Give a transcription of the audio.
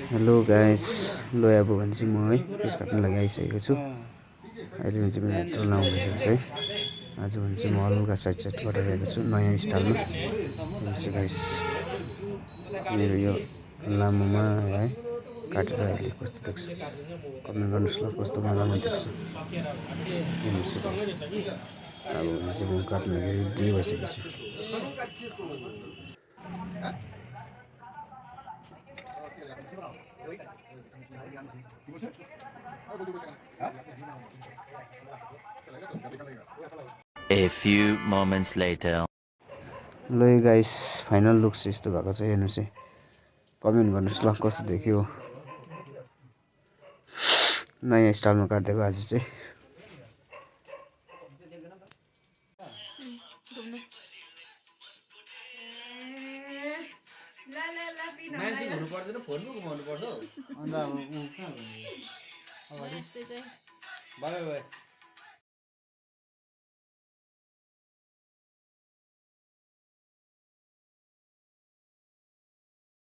Hello guys लो अब भने चाहिँ म है केस काट्न लागि आइसकेको छु। अहिले भने चाहिँ मेरो यत्रो लामो भइसकेको छ है। आज भने चाहिँ म हल्का साइड गरिरहेको छु नयाँ स्टाइलमा। हेर्नुहोस् गाइस मेरो यो लामोमा है काटेर अहिले कस्तो देख्छ कमेन्ट गर्नुहोस् ल कस्तो लामो देख्छ। हेर्नुहोस् अब भने चाहिँ म काट्न लागि रेडी भइसकेको छु। A few moments later. ल गाइस फाइनल लुक चाहिँ यस्तो भएको छ। हेर्नुहोस् है कमेन्ट गर्नुहोस् ल कस्तो देख्यो। नयाँ स्टाइलमा काटिदिएको आज चाहिँ। मान्छे हुनु पर्दैन फोन पो घुमाउनु पर्छ हौ। अन्त अब उ कहाँ भयो? Bye bye.